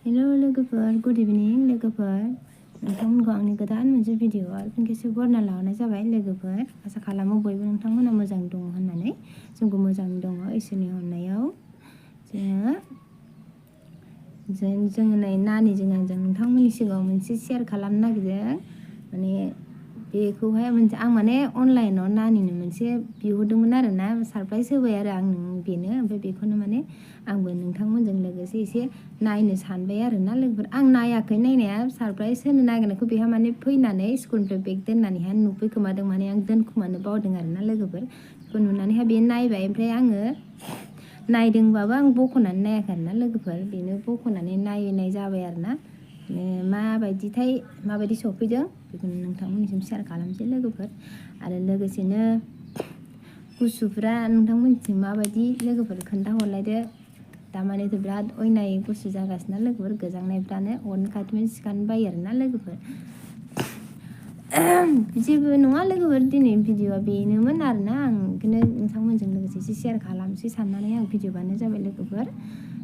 Hello लोगोफोर, good इभिनिं लोगोफोर। नोंथांमोनखौ आंनि गोदान मोनसे भिडिअ'आव फिन खेबसे बरना लाहरनाय जाबाय लोगोफोर। आसा खालामो बयबो नोंथांमोना मोजां दङ होननानै। जोंबो मोजां दङ इसोरनि अननायाव। जोङो नै नानिजों आंजों नोंथांमोननि सिगाङाव मोनसे शेयार खालामनो नागिरदों। माने बेखौहाय आं माने अनलाइनाव नानिनो मोनसे बिहरदोंमोन आरो ना, सारप्राइज होबाय आरो आं बेनो। ओमफ्राय बेखौनो माने आंबो नोंथांमोनजों लोगोसे एसे नायनो सानबाय आरो ना लोगोफोर। आं नायाखै नायनाया, सारप्राइज होनो नागिरनायखौ बेहा माने फैनानै स्कुलनिफ्राय बेग दोननानैहाय नुफैखोमादों, माने आं दोनखोमानो बावदों आरो ना लोगोफोर। बेखौ नुनानैहाय बे नायबाय, ओमफ्राय आङो नायदोंबाबो आं बख'नानै नायाखै आरो ना लोगोफोर। बेनो बख'नानै नायनाय जाबाय आरो ना। माबायदि सफैदों बेखौनो नोंथांमोननिसिम शेयार खालामसै लोगोफोर। आरो लोगोसेनो गुसुफ्रा नोंथांमोननिसिम माबायदि लोगोफोर खोन्थाहरलायदो। दामानेथ' बिराद अयनाय गुसु जागासिनो लोगोफोर, गोजांनायफ्रानो अरनि खाथियावनो सिखारनो बायो आरो ना लोगोफोर। जेबो नङा लोगोफोर, दिनै भिडिअआ बेनोमोन आरो ना। आं बेखौनो नोंथांमोनजों लोगोसे एसे शेयार खालामसै साननानै आं भिडिअ बानायनाय जाबाय लोगोफोर।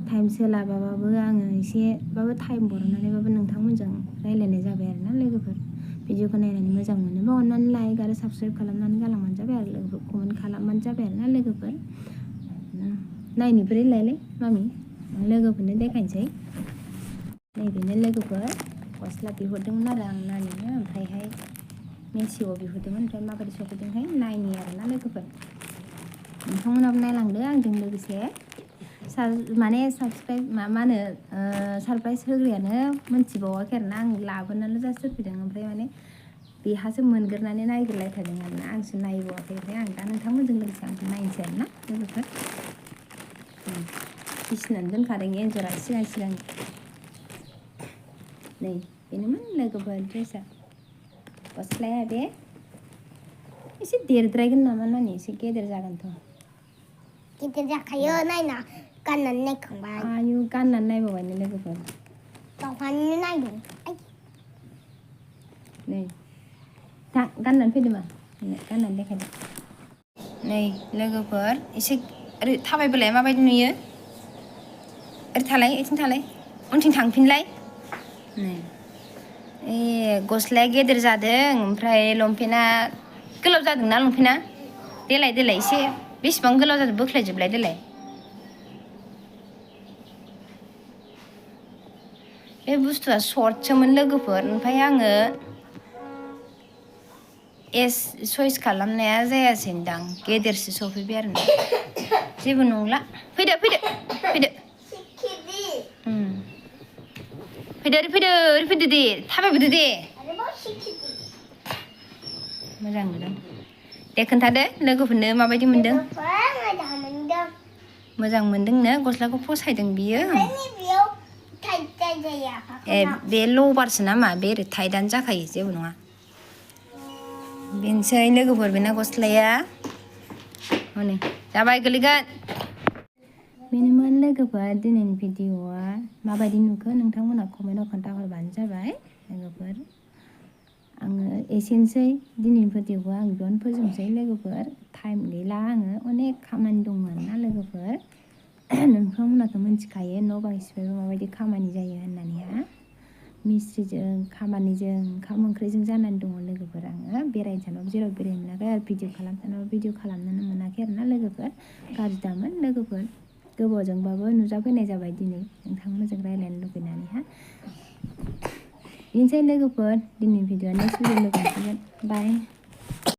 टाइम सोलाबाबाबो आङो एसेबाबो टाइम बरननानैबाबो नोंथांमोनजों रायलायनाय जाबाय आरो ना लोगोफोर। भिडिअखौ नायनानै मोजां मोनोबा अननानै लाइक आरो साबस्क्राइब खालामनानै गालांबानो जाबाय आरो लोगोफोर, कमेन्ट खालामबानो जाबाय आरो ना लोगोफोर। नायनोब्रै लायलै मामि, लोगोफोरनो देखायनोसै। नैबेनो लोगोफोर गस्ला बिहरदोंमोन आरो आं नानिनो, ओमफ्रायहाय मेसिआव बिहरदोंमोन। ओमफ्राय माबायदि सफैदोंहाय नायनि आरो ना लोगोफोर। नोंथांमोनाबो नायलांदो आंजों लोगोसे। माने साबस्क्राइब सारप्राइज होग्रायानो मोनथिबावाखै आरो ना, आं लाबोनानैल' जास्ट होफैदों। ओमफ्राय माने बेहासो मोनग्रोनानै नायग्रोलायखादों आरो ना, आंसो नायबावाखै। ओमफ्राय आं दा नोंथांमोनजों लोगोसे आंखौ नायनोसै आरो ना लोगोफोर। फिसिनानै दोनखादों एन्जरा सिगां नै बेनोमोन लोगोफोर ड्रेसआ। गस्लाया बे एसे देरद्रायगोन नामा नानि, एसे गेदेर जागोनथ'। गिदिर जाखायो, नायना गाननानै नायखांबाय। आयु, गाननानै नायबावबायनो लोगोफोर। गावहानो नायदों। नै गाननानै फैदो मा, गाननानै देखायदो। नै लोगोफोर एसे ओरै थाबायबोलाय माबायदि नुयो। ओरै थालाय, ओइथिं थालाय, उनथिं थांफिनलाय। नै गस्लाया गेदेर जादों, ओमफ्राय लंपेन्टआ गोलाव जादोंना लंपेन्टआ। देलाय एसे बेसेबां गोलाव जादों बोख्लायजोबलाय देलाय। बे बुस्थुआ सर्टसोमोन लोगोफोर, ओमफ्राय आङो चइस खालामनाया जायासैदां, गेदेरसो सफैबाय आरो ना। जेबो नंला, फैदो ओरै फैदो दे, थाबायबोदो दे। मोजां नुदों दे, खोन्थादो लोगोफोरनो माबायदि मोनदों। मोजां मोनदोंनो, गस्लाखौ फसायदों बियो। बे लबारसो नामा, बे ओरै टाइटआनो जाखायो, जेबो नङा। बेनोसै लोगोफोर बेना गस्लाया। हनै जाबाय, गोलैगोन। बेनोमोन लोगोफोर दिनैनि भिडिअआ। माबायदि नुखो नोंथांमोना कमेन्टआव खोन्थाहरबानो जाबाय लोगोफोर। आङो एसेनोसै दिनैनि भिडिअखौ आं बेयावनो फोजोबनोसै लोगोफोर। टाइम गैला, आङो अनेक खामानि दंमोन ना लोगोफोर। नोंथांमोनाथ' मिथिखायो न' बां सिफायबा माबायदि खामानि जायो होननानैहा। मिस्ट्रिजों खामानिजों ओंखाम ओंख्रिजों जानानै दङ लोगोफोर। आङो बेरायनो सानबाबो जेराव बेरायनो मोनाखै, आरो भिडिअ खालामनो सानबाबो भिडिअ खालामनोनो मोनाखै आरो ना लोगोफोर। गाज्रि दामोन लोगोफोर, गोबावजोंबाबो नुजाफैनाय जाबाय दिनै नोंथांमोनजों रायज्लायनो लुबैनानैहा। बेनोसै लोगोफोर दिनैनि भिडिअआ, नेक्स्ट भिडिअ लोगो मोनसिगोन। बाय।